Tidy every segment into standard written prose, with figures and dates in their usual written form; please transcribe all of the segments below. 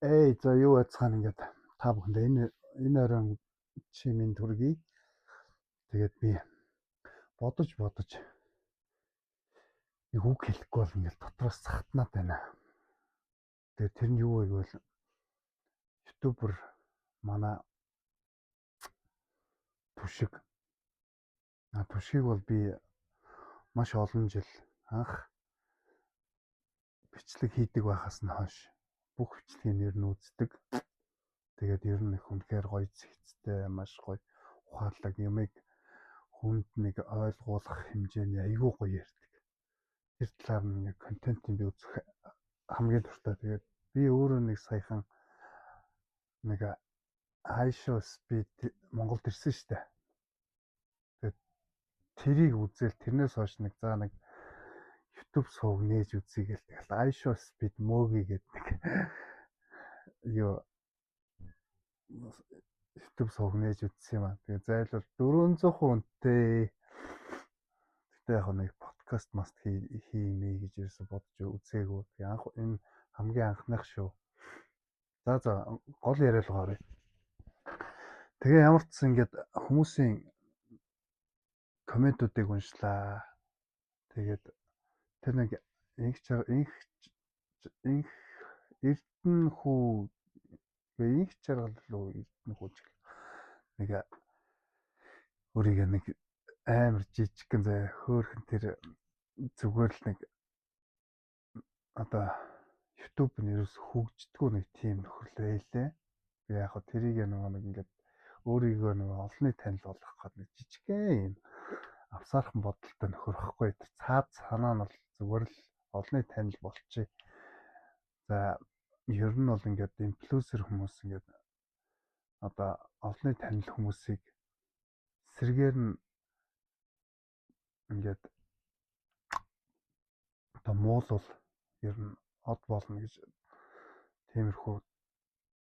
Эй, за, юу байцгаана, ингээд та бүхэндээ энэ оройн чи минь төргий. Тэгээд би бодож бодож нэг үг хэлэхгүй бол ингээд дотроос сахтнаад байна. Тэгээд тэр нь юу вэ гэвэл YouTuber манай Түшиг. А Түшгийг бол би маш олон жил анх бичлэг хийдэг байхаас нь хойш бүх бичлэгийг нэр нь үздэг. Тэгээд ер нь их үнэхээр гоё зэгцтэй, маш гоё ухаалаг, юмыг хүнд нэг ойлгуулах хэмжээний айгүй гоё ярьдаг. Тэр талаар нь нэг контентын би үзэх хамгийн дуртай. Тэгээд би өөрөө нэг саяхан нэг IShowSpeed Монголд ирсэн штэ. Тэгээд тэрийг үзээл, тэрнээс хойш нэг за нэг YouTube сувг нээж үзье гээл, тэгэл IShowSpeed Мөги гэдэг нэг юу YouTube сувг нээж үзсэн юм аа. Тэгээ зайлвал 400 хүнтэй. Гэтэ яг нэг подкаст маст хиймээ гэж ерөөсө бодож үзээгүй. Тэгээ анх энэ хамгийн анхных шүү. За, гол яриа руу оръё. Тэгээ ямар ч гэсэн ингээд хүмүүсийн комментуудыг уншлаа. Тэгээд тэр нэг инх инх инх Эрдэнэ хүү, инх жаргал руу, Эрдэнэ хүү ч нэг өөрийгөө нэг амар жижигхэн заяа хөөхөн, тэр зүгээр л нэг одоо YouTube нь ерөөс хөгждгөө нэг тийм нөхөрлөө байлээ. Би яг хөө тэрийг нөгөө нэг ингээд өөрийгөө нөгөө олонний танил болгох гээд нэг жижигхэн юм авсаархан бодолтой нөхөр ихгүй. Тэр цаад санаа нь бол зүгээр л олонний танил болчих. За, ер нь бол ингээд инфлюенсер хүмүүс ингээд одоо олонний танил хүмүүсийг сэргээр нь ингээд одоо муулвал ер нь од болно гэж тиймэрхүү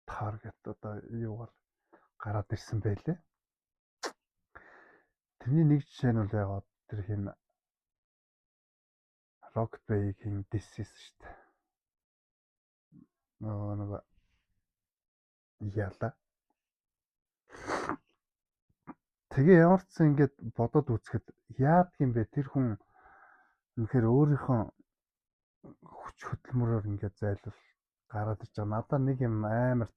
target одоо юугаар гараад ирсэн байлээ. Тэрний нэг жишээ нь бол яг тэр хин Rocket Bay-ийн diss хийсэн шүү дээ. Нөгөө яла. Тэгээ ямар ч сан ингээд бодоод үзэхэд яадаг юм бэ? Тэр хүн үнэхээр өөрийнхөө хүч хөдөлмөрөөр ингээд зайлвал гараад ирж байгаа. Надад нэг юм амар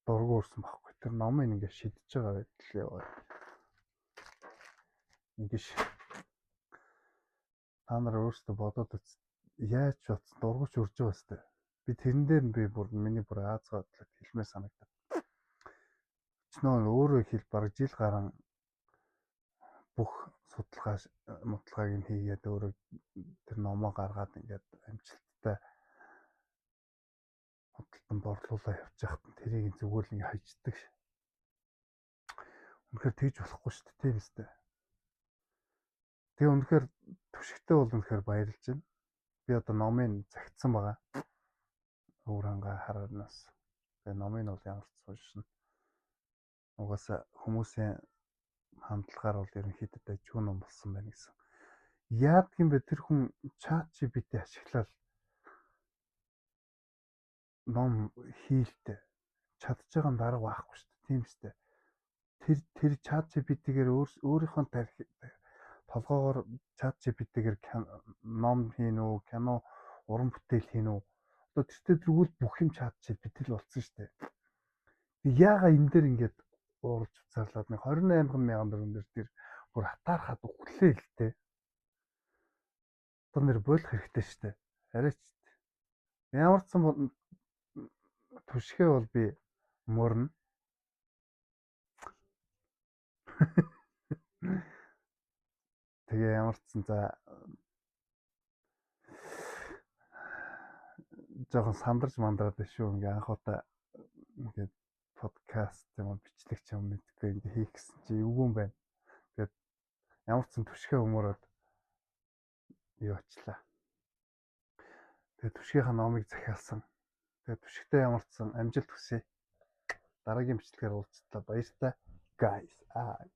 дургу өрсөн байхгүй. Тэр номыг ингээд шидэж байгаа байдал яваа. Ингээд та нар өөрсдөө бодоод үз, яаж бодсон дургуч үрж байгаа сте. Би тэрэн дээр нь би бүр миний бүр аазгаа хэлмээр санагдав. Өчнөө өөрөө хэл бараг жил гарan бүх судалгаа мудалгааг нь хийгээд, өөрөө тэр номоо гаргаад, ингээд амжилттай худалдан борлуулаа явж байхад нь тэрийг зүгээр л ингээ хайждаг. Үнэхээр тэгж болохгүй шүү дээ, тийм үстэй. Тэгээ үнэхээр Түшигтэй бол үнэхээр баярлж байна. Би одоо номыг загтсан байгаа. Өвөр хангаа хараарнаас. Тэгээ номыг бол ямар ч уншина. Угаасаа хүмүүсийн хандлагаар бол ерөнхийдөө дажгүй ном болсон байна гэсэн. Яадаг юм бэ, тэр хүн ChatGPT ашиглаад ном хийлтэй. Чадж байгаа нь дарга байхгүй шүү дээ. Тийм үстэй. Тэр ChatGPT-гээр өөрийнхөө тарих толгоогоор ChatGPT-гээр ном хийн үү, кино, уран бүтээл хийн үү? Одоо тэртээ тэргүүл бүх юм ChatGPT л болсон шүү дээ. Яага энэ дээр ингээд уурж уцаарлаад нэг 28 мянган төгрөгөөр тэр бүр хатаархаад өглөө л дээ. Одоо нэр болох хэрэгтэй шүү дээ. Арайч. Ямар ч сан Түшгээ бол би мөрнө. Тэгээ ямар ч сан за жоохон сандарч мандраад байна шүү. Ингээ анх удаа ингээд подкаст юм уу, бичлэг ч юм мэдгүй ингээ хийх гэсэн чи эвгүй юм байна. Тэгээд ямар ч сан Түшгээ өмөрөөд юу очлаа. Тэгээд Түшгийнхаа номыг захиалсан. Тэгээд Түшигтэй ямар ч сан амжилт хүсье. Дараагийн бичлэгээр уулзлаа. Баяртай guys. Аа.